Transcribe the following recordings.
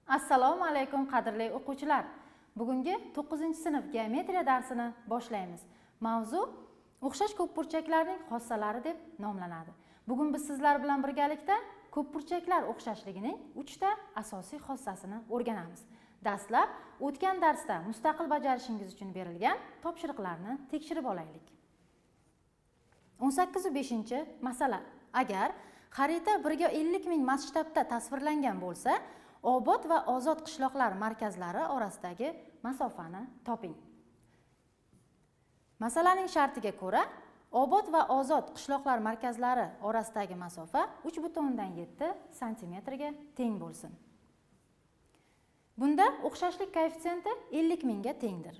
Assalomu alaykum qadrli o'quvchilar. Bugungi 9-sinf geometriya darsini boshlaymiz. Mavzu o'xshash ko'pburchaklarning xossalari deb nomlanadi. Bugun biz sizlar bilan birgalikda ko'pburchaklar o'xshashligining 3 ta asosiy xossasini o'rganamiz. Dastlab o'tgan darsda mustaqil bajarishingiz uchun berilgan topshiriqlarni tekshirib olaylik. 18.5-masala. Agar xarita 1 ga 50 ming masshtabda tasvirlangan bo'lsa, Obod va Ozod qishloqlar markazlari orasidagi masofani toping. Masalaning shartiga ko'ra, Obod va Ozod qishloqlar markazlari orasidagi masofa 3,7 santimetrga teng bo'lsin. Bunda o'xshashlik koeffitsiyenti 50 mingga tengdir.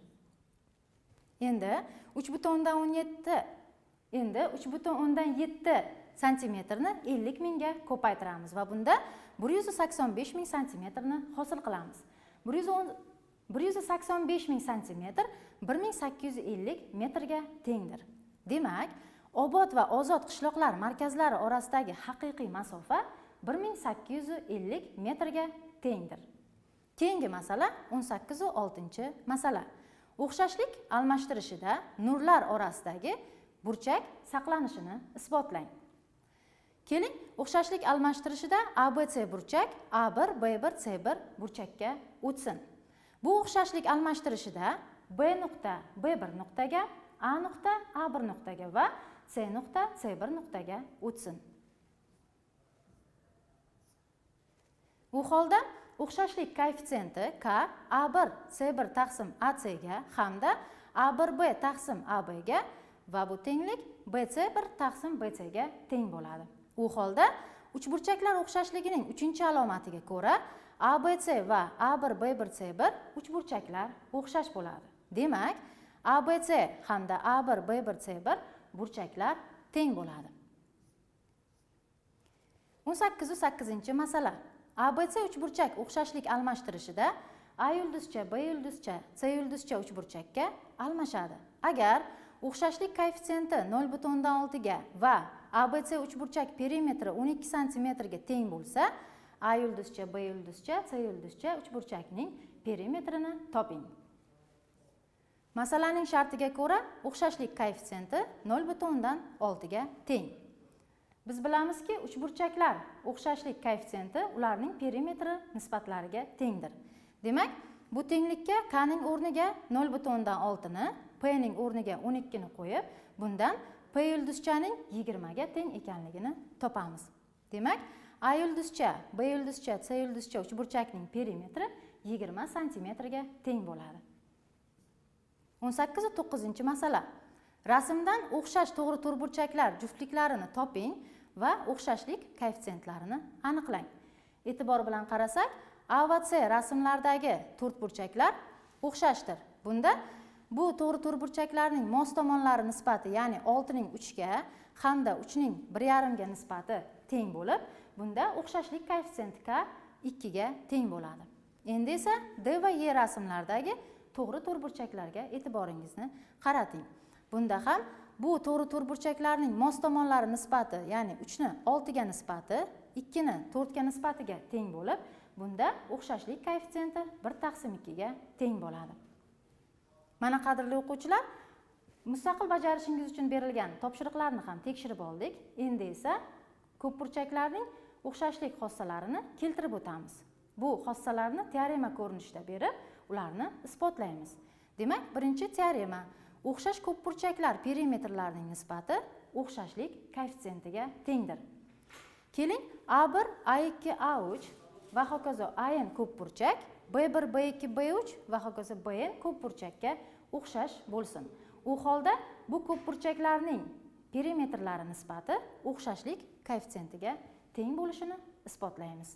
Endi 3,7 endi 3,7 santimetrni 50 mingga ko'paytiramiz va bunda 185 ming santimetrni hosil qilamiz. 185 ming santimetr 1850 metrga tengdir. Demak, Obod va Ozod qishloqlar markazlari orasidagi haqiqiy masofa 1850 metrga tengdir. Keyingi masala 18.6-masala. O'xshashlik almashtirishida nurlar orasidagi burchak saqlanishini isbotlang. Keling, o'xshashlik almashtirishida ABC burchak A1, B1, C1 burchakka o'tsin. Bu o'xshashlik almashtirishida B nuqta B1 nuqtaga, A nuqta A1 nuqtaga va C nuqta C1 nuqtaga o'tsin. U holda o'xshashlik koeffitsiyenti K A1 C1 taqsim AC ga hamda A1B taqsim AB ga va bu tenglik BC1 taqsim BC ga teng bo'ladi. U holda uchburchaklar o'xshashligining 3-alomatiga ko'ra ABC va A1 B1 C1 uchburchaklar o'xshash bo'ladi. Demak, ABC hamda A1 B1 C1 burchaklar teng bo'ladi. 18.8-masala. ABC uchburchak o'xshashlik almashtirishida A yulduzcha, B yulduzcha, C yulduzcha uchburchakka almashadi. Agar o'xshashlik koeffitsiyenti 0,6 ga va ABC uchburchak perimetri 12 santimetrga teng bo'lsa, A yulduzcha, B yulduzcha, C yulduzcha uchburchakning perimetrini toping. Masalaning shartiga ko'ra o'xshashlik koeffitsiyenti 0,6 ga teng. Biz bilamizki, uchburchaklar o'xshashlik koeffitsiyenti ularning perimetri nisbatlariga tengdir. Demak, bu tenglikka K ning o'rniga 0,6 ni, P ning o'rniga 12 ni qo'yib, bundan P yulduzchaning 20 ga teng ekanligini topamiz. Demak, A yulduzcha, B yulduzcha, C yulduzcha uchburchakning perimetri 20 santimetrga teng bo'ladi. 18.9-masala. Rasmdan o'xshash to'g'ri to'rtburchaklar juftliklarini toping va o'xshashlik koeffitsiyentlarini aniqlang. E'tibor bilan qarasak, A va C rasmlardagi to'rtburchaklar o'xshashdir. Bunda bu to'g'ri to'rtburchaklarning mos tomonlari nisbati, ya'ni 6 ning 3 ga hamda 3 ning 1,5 ga nisbati teng bo'lib, bunda o'xshashlik koeffitsiyenti K 2 ga teng bo'ladi. Endi esa D va E rasmlardagi to'g'ri to'rtburchaklarga e'tiboringizni qarating. Bunda ham bu to'g'ri to'rtburchaklarning mos tomonlari nisbati, ya'ni 3 ni 6 ga nisbati, 2 ni 4 ga nisbatiga teng bo'lib, bunda o'xshashlik koeffitsiyenti 1/2 ga teng bo'ladi. Mana qadrli o'quvchilar, mustaqil bajarishingiz uchun berilgan topshiriqlarni ham tekshirib oldik. Endi esa ko'pburchaklarning o'xshashlik xossalarini keltirib o'tamiz. Bu xossalarni teorema ko'rinishida berib, ularni isbotlaymiz. Demak, birinchi teorema: o'xshash ko'pburchaklar perimetrlarining nisbati o'xshashlik koeffitsiyentiga tengdir. Keling, A1, A2, A3 va hokazo AN ko'pburchak B1, B2, B3 va hokazo BN ko'pburchakka o'xshash bo'lsin. U holda bu ko'pburchaklarning perimetrlari nisbati o'xshashlik koeffitsiyentiga teng bo'lishini isbotlaymiz.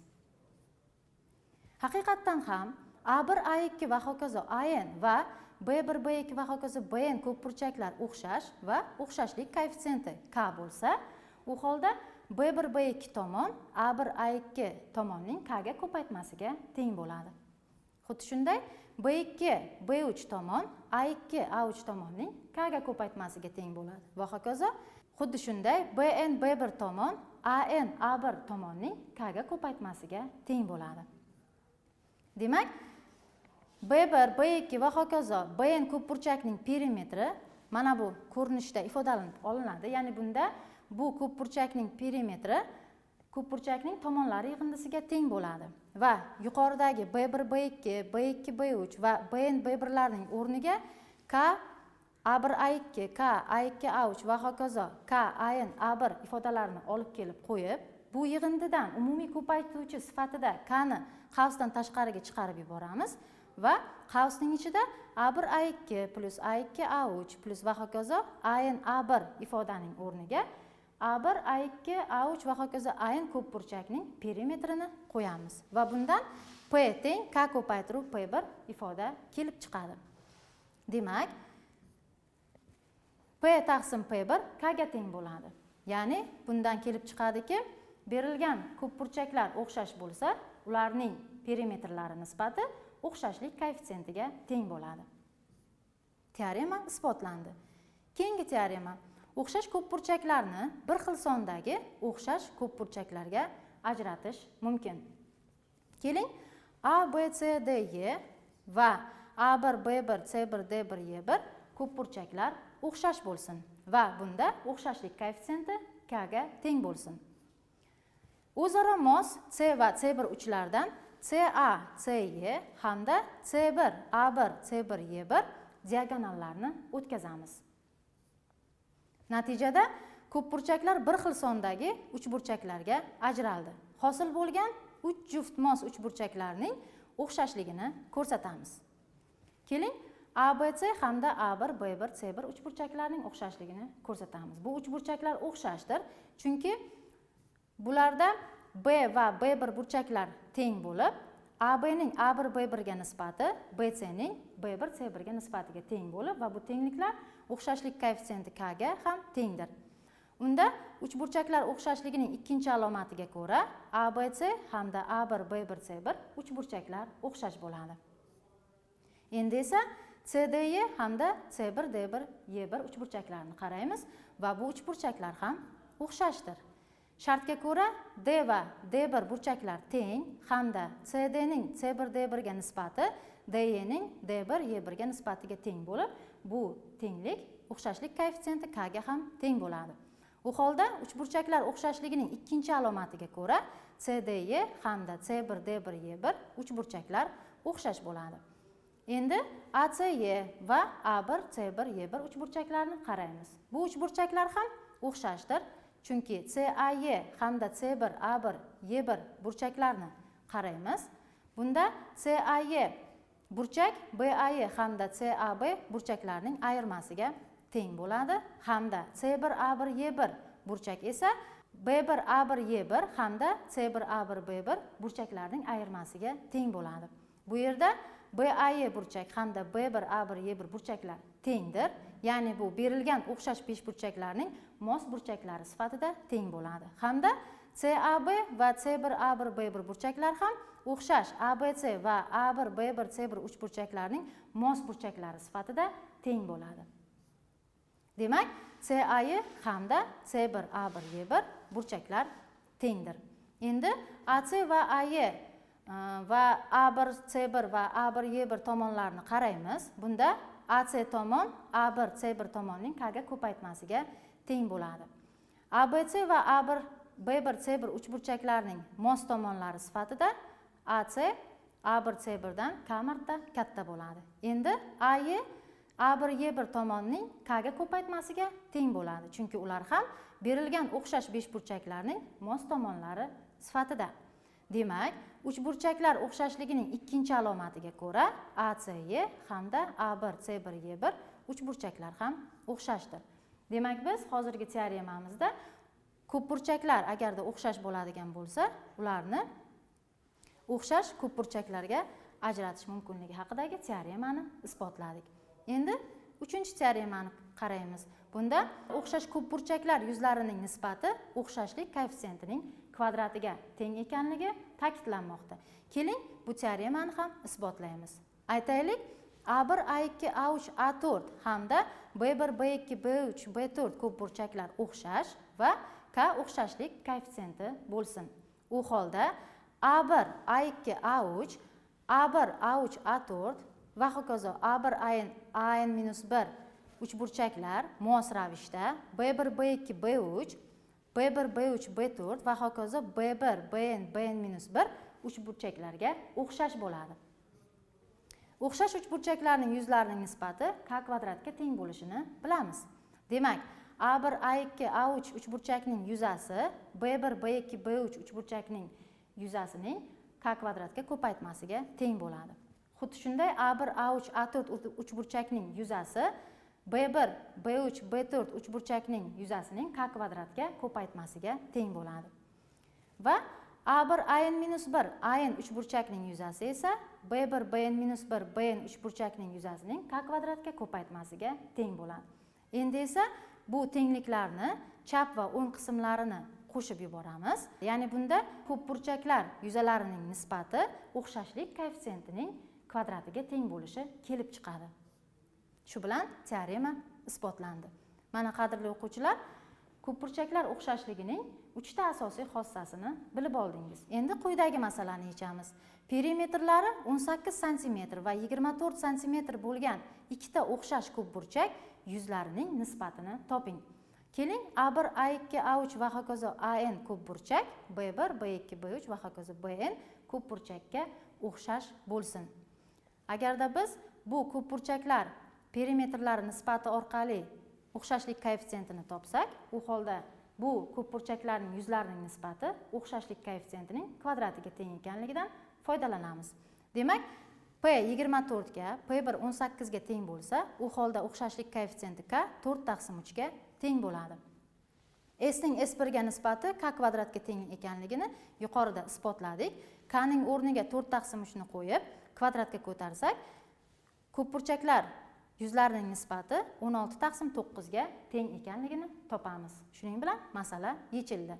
Haqiqatdan ham A1, A2 va hokazo AN va B1, B2 va hokazo BN ko'pburchaklar o'xshash va o'xshashlik koeffitsiyenti K bo'lsa, u holda B1, B2 tomon A1, A2 tomonning K ga ko'paytmasiga teng bo'ladi. Xuddi shunday B2, B3 tomon A2, A3 tomonning K ga ko'paytmasiga teng bo'ladi. Va hokazo xuddi shunday BN, B1 tomon AN, A1 tomonning K ga ko'paytmasiga teng bo'ladi. Demak, B1, B2 va hokazo Bn ko'pburchakning perimetri mana bu ko'rinishda ifodalanib olinadi. Ya'ni bunda bu ko'pburchakning perimetri ko'pburchakning tomonlari yig'indisiga teng bo'ladi va yuqoridagi B1, B2, B2, B3 va Bn, B1 larning o'rniga K A1, A2, K A2, A3 va hokazo K AN, A1 ifodalarini olib kelib qo'yib, bu yig'indidan umumiy ko'paytiruvchi sifatida K ni qavsdan tashqariga chiqarib yuboramiz va qavsning ichida A1 A2 plus A2 A3 plus va hokazo AN A1 ifodaning o'rniga A1 A2 A3 va hokazo AN ko'pburchakning perimetrini qo'yamiz va bundan P teng K ko'paytiruv P1 ifoda kelib chiqadi. Demak, P taqsim P1 K ga teng bo'ladi. Ya'ni bundan kelib chiqadiki, berilgan ko'pburchaklar o'xshash bo'lsa, ularning perimetrlari nisbati o'xshashlik koeffitsiyentiga teng bo'ladi. Teorema isbotlandi. Keyingi teorema: o'xshash ko'pburchaklarni bir xil sondagi o'xshash ko'pburchaklarga ajratish mumkin. Keling, A, B, C, D, E va A1, B1, C1, D1, E1 ko'pburchaklar o'xshash bo'lsin va bunda o'xshashlik koeffitsiyenti K ga teng bo'lsin. O'zaro mos C va C1 uchlardan CA, CE hamda C1, A1, C1, E1 diagonallarni o'tkazamiz. Natijada ko'pburchaklar bir xil sondagi uchburchaklarga ajraldi. Hosil bo'lgan 3 juft mos uchburchaklarning o'xshashligini ko'rsatamiz. Keling, ABC hamda A1, B1, C1 uchburchaklarning o'xshashligini ko'rsatamiz. Bu uchburchaklar o'xshashdir, chunki bularda B va B1 burchaklar teng bo'lib, AB ning A1 B1 ga nisbati BC ning B1 C1 ga nisbatiga teng bo'lib va bu tengliklar o'xshashlik koeffitsiyenti K ga ham tengdir. Unda uchburchaklar o'xshashligining ikkinchi alomatiga ko'ra ABC hamda A1 B1 C1 uchburchaklar o'xshash bo'ladi. Endi esa CDE hamda C1 D1 E1 uchburchaklarini qaraymiz va bu uchburchaklar ham o'xshashdir. Shartga ko'ra D va D1 burchaklar teng hamda CD ning C1 D1 ga nisbati DE ning D1 E1 ga nisbatiga teng bo'lib, bu tenglik o'xshashlik koeffitsiyenti K ga ham teng bo'ladi. U holda uchburchaklar o'xshashligining ikkinchi alomatiga ko'ra CDE hamda C1 D1 E1 uchburchaklar o'xshash bo'ladi. Endi ACE va A1 C1 E1 uchburchaklarini qaraymiz. Bu uchburchaklar ham o'xshashdir, chunki CAE hamda C1 A1 E1 burchaklarni qaraymiz. Bunda CAE burchak BAE hamda CAB burchaklarining ayirmasiga teng bo'ladi hamda C1 A1 E1 burchak esa B1 A1 E1 hamda C1 A1 B1 burchaklarining ayirmasiga teng bo'ladi. Bu yerda BAE burchak hamda B1 A1 E1 burchaklar tengdir, ya'ni bu berilgan o'xshash beshburchaklarning mos burchaklari sifatida teng bo'ladi. Hamda CAB va C1 A1 B1 burchaklar ham o'xshash ABC va A1 B1 C1 uchburchaklarning mos burchaklari sifatida teng bo'ladi. Demak, CAE hamda C1 A1 E1 burchaklar tengdir. Endi AC va AE va A1 C1 va A1 E1 tomonlarini qaraymiz. Bunda AC tomon A1 C1 tomonning K ga ko'paytmasiga teng bo'ladi. ABC va A1 B1 C1 uchburchaklarining mos tomonlari sifatida AC A1 C1 dan K marta katta bo'ladi. Endi AE A1 E1 tomonning K ga ko'paytmasiga teng bo'ladi, chunki ular ham berilgan o'xshash beshburchaklarning mos tomonlari sifatida. Demak, uchburchaklar o'xshashligining ikkinchi alomatiga ko'ra ACE hamda A1 C1 E1 uchburchaklar ham o'xshashdir. Demak, biz hozirgi teoremamizda ko'pburchaklar agarda o'xshash bo'ladigan bo'lsa, ularni o'xshash ko'pburchaklarga ajratish mumkinligi haqidagi teoremani isbotladik. Endi uchinchi teoremani qaraymiz. Bunda o'xshash ko'pburchaklar yuzlarining nisbati o'xshashlik koeffitsiyentining kvadratiga teng ekanligi ta'kidlanmoqda. Keling, bu teoremani ham isbotlaymiz. Aytaylik, A1, A2, A3, A4 hamda B1, B2, B3, B4 ko'pburchaklar o'xshash va K o'xshashlik koeffitsiyenti bo'lsin. U holda A1, A2, A3 A1, A3, A4 va hokazo A1, AN, AN-1 uchburchaklar mos ravishda B1, B2, B3, B1, B3, B4 va hokazo B1, BN, BN-1 uchburchaklarga o'xshash bo'ladi. O'xshash uchburchaklarning yuzlarining nisbati k kvadratga teng bo'lishini bilamiz. Demak, A1, A2, A3 uchburchakning yuzasi B1, B2, B3 uchburchakning yuzasining k kvadratga ko'paytmasiga teng bo'ladi. Xuddi shunday A1, A3, A4 uchburchakning yuzasi B1, B3, B4 uchburchakning yuzasining k kvadratga ko'paytmasiga teng bo'ladi. Va A1, AN-1, AN uchburchakning yuzasi esa B1, BN-1, BN uchburchakning yuzasining k kvadratga ko'paytmasiga teng bo'ladi. Endi esa bu tengliklarni chap va o'ng qismlarini qo'shib yuboramiz. Ya'ni bunda ko'pburchaklar yuzalarining nisbati o'xshashlik koeffitsiyentining kvadratiga teng bo'lishi kelib chiqadi. Shu bilan teorema isbotlandi. Mana qadrli o'quvchilar, ko'pburchaklar o'xshashligining 3 ta asosiy xossasini bilib oldingiz. Endi quyidagi masalani yechamiz. Perimetrlari 18 sm va 24 sm bo'lgan ikkita o'xshash ko'pburchak yuzlarining nisbatini toping. Keling, A1, A2, A3 va hokazo AN ko'pburchak B1, B2, B3 va hokazo BN ko'pburchakka o'xshash bo'lsin. Agarda biz bu ko'pburchaklar perimetrlari nisbati orqali o'xshashlik koeffitsiyentini topsak, u holda bu ko'pburchaklarning yuzlarining nisbati o'xshashlik koeffitsiyentining kvadratiga teng ekanligidan foydalanamiz. Demak, P 24 ga, P1 18 ga teng bo'lsa, u holda o'xshashlik koeffitsiyenti K 4/3 ga teng bo'ladi. S ning S1 ga nisbati K kvadratga teng ekanligini yuqorida isbotladik. K ning o'rniga 4/3 ni qo'yib, kvadratga ko'tarsak, ko'pburchaklar yuzlarining nisbati 16/9 ga teng ekanligini topamiz. Shuning bilan masala yechildi.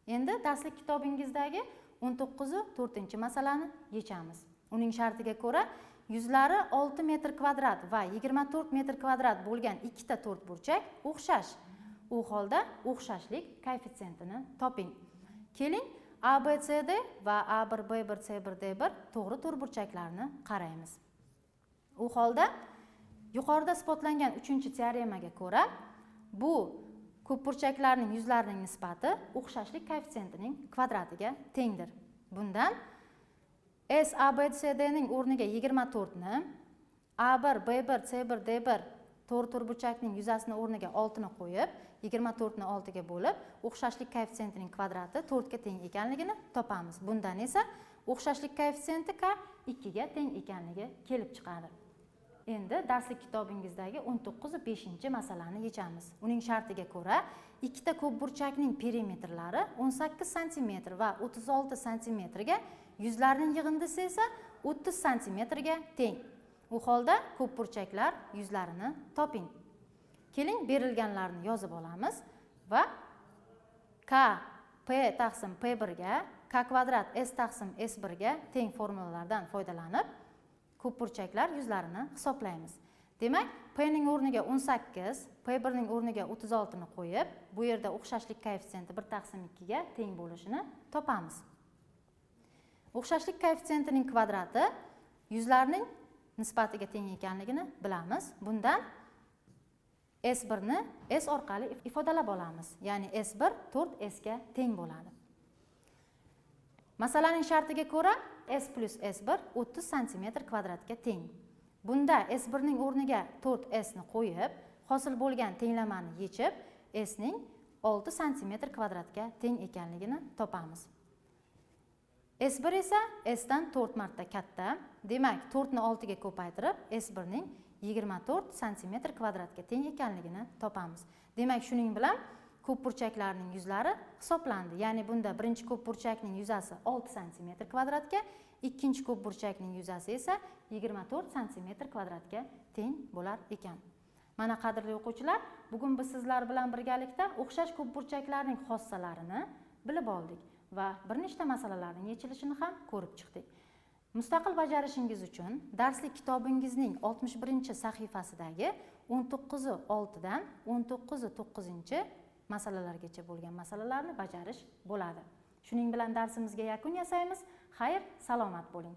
Endi darslik kitobingizdagi 19.4-masalani yechamiz. Uning shartiga ko'ra, yuzlari 6 metr kvadrat va 24 metr kvadrat bo'lgan ikkita to'rtburchak o'xshash. U holda o'xshashlik koeffitsiyentini toping. Keling, ABCD va A1, B1, C1, D1 to'g'ri to'rtburchaklarni qaraymiz. U holda yuqorida isbotlangan 3-teoremaga ko'ra, bu ko'pburchaklarning yuzlarining nisbati o'xshashlik koeffitsiyentining kvadratiga tengdir. Bundan S ABCD ning o'rniga 24 ni, A1, B1, C1, D1 to'g'ri to'rtburchakning yuzasini o'rniga 6 ni qo'yib, 24 ni 6 ga bo'lib, o'xshashlik koeffitsiyentining kvadrati 4 ga teng ekanligini topamiz. Bundan esa o'xshashlik koeffitsiyenti K 2 ga teng ekanligi kelib chiqadi. Endi darslik kitobingizdagi 19.5-masalani yechamiz. Uning shartiga ko'ra, ikkita ko'pburchakning perimetrlari 18 sm va 36 sm ga, yuzlarining yig'indisi esa 30 sm ga teng. U holda ko'pburchaklar yuzlarini toping. Keling, berilganlarni yozib olamiz va K P taqsim P1 ga, K kvadrat S taqsim S1 ga teng formulalardan foydalanib ko'pburchaklar yuzlarini hisoblaymiz. Demak, P ning o'rniga 18, P1 ning o'rniga 36 ni qo'yib, bu yerda o'xshashlik koeffitsiyenti 1/2 ga teng bo'lishini topamiz. O'xshashlik koeffitsiyentining kvadrati yuzlarning nisbatiga teng ekanligini bilamiz. Bundan S1 ni S orqali ifodalab olamiz. Ya'ni S1 4S ga teng bo'ladi. Masalaning shartiga ko'ra S plus S1 30 sm kvadratga teng. Bunda S1 ning o'rniga 4S ni qo'yib, hosil bo'lgan tenglamani yechib, S ning 6 sm kvadratga teng ekanligini topamiz. S1 esa S dan 4 marta katta. Demak, 4 ni 6 ga ko'paytirib, S1 ning 24 sm kvadratga teng ekanligini topamiz. Demak, shuning bilan ko'pburchaklarning yuzlari hisoblandi. Ya'ni bunda birinchi ko'pburchakning yuzasi 6 sm kvadratga, ikkinchi ko'pburchakning yuzasi esa 24 sm kvadratga teng bo'lar ekan. Mana qadrli o'quvchilar, bugun biz sizlar bilan birgalikda o'xshash ko'pburchaklarning xossalarini bilib oldik va bir nechta masalalarning yechilishini ham ko'rib chiqdik. Mustaqil bajarishingiz uchun darslik kitobingizning 61-sahifasidagi 19.6 dan 19.9 masalalargacha bo'lgan masalalarni bajarish bo'ladi. Shuning bilan darsimizga yakun yasaymiz. Xayr, salomat bo'ling.